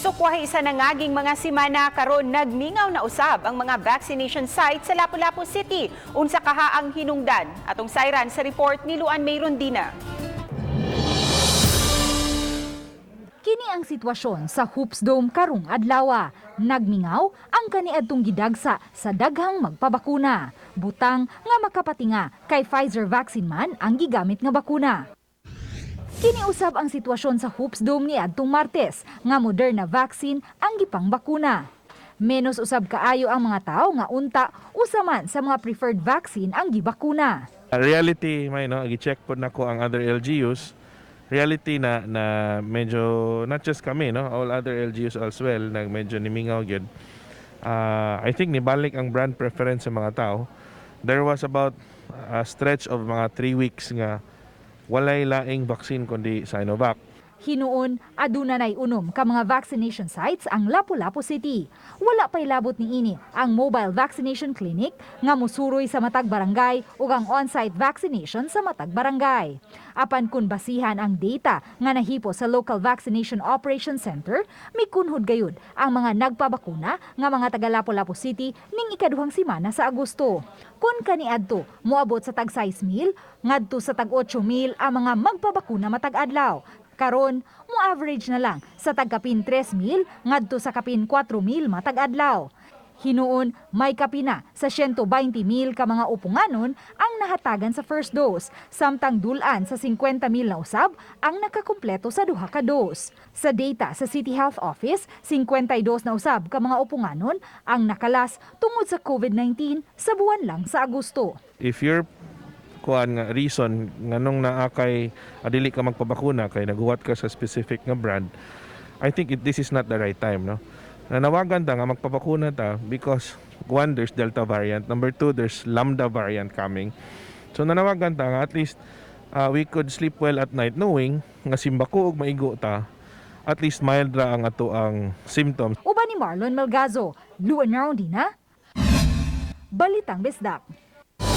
Sukwahi sa nangaging mga simana, karon nagmingaw na usab ang mga vaccination sites sa Lapu-Lapu City. Unsa kaha ang hinungdan? Atong sayran sa report ni Luan May Rondina. Kini ang sitwasyon sa Hoops Dome karong adlawa. Nagmingaw ang kaniadtong gidagsa sa daghang magpabakuna. Butang nga makapatinga kay Pfizer vaccine man ang gigamit nga bakuna. Kini usab ang sitwasyon sa Hoops Dome ni adtong Martes nga Moderna vaccine ang gipangbakuna. Menos usab kaayo ang mga tao nga unta usa man sa mga preferred vaccine ang gibakuna. Reality may, no, gi-check pod nako ang other LGUs. Reality na na medyo not just kami, no, all other LGUs as well na medyo nimingaw gyud. I think nibalik ang brand preference sa mga tao. There was about a stretch of mga 3 weeks nga walay laing vaccine kundi Sinovac. Hinuon, aduna nay 6 ka mga vaccination sites ang Lapu-Lapu City. Wala pa'y labot niini ang mobile vaccination clinic nga musuroy sa matag barangay ug ang on-site vaccination sa matag barangay. Apan kun basihan ang data nga nahipo sa Local Vaccination Operation Center, mikunhod gayud ang mga nagpabakuna nga mga taga Lapu-Lapu City ning ikaduhang simana sa Agosto. Kun kaniadto moabot sa tag 6 mil ngadto sa tag 8 mil ang mga magpabakuna matag adlaw. Karon, mo average na lang sa tagkapin 3 mil ngadto sa kapin 4 mil matag adlaw. Hinuon, may kapina sa 120 mil ka mga upunganon ang nahatagan sa first dose, samtang dulan sa 50 mil na usab ang nakakumpleto sa duha ka dose. Sa data sa City Health Office, 52 na usab ka mga upunganon ang nakalas tungod sa COVID-19 sa buwan lang sa Agosto. If your kuan nga reason nganong naa kay adili ka magpabakuna kay naguwat ka sa specific nga brand, I think this is not the right time, no? Nanawagan ta nga magpabakuna ta because one, there's Delta variant, number two, there's Lambda variant coming. So nanawagan ta nga at least we could sleep well at night knowing nga simbako og maigo ta, at least mild ra ang ato ang symptoms. Uban ni Marlon Melgazo, Luan Marondina, Balitang Bisdak.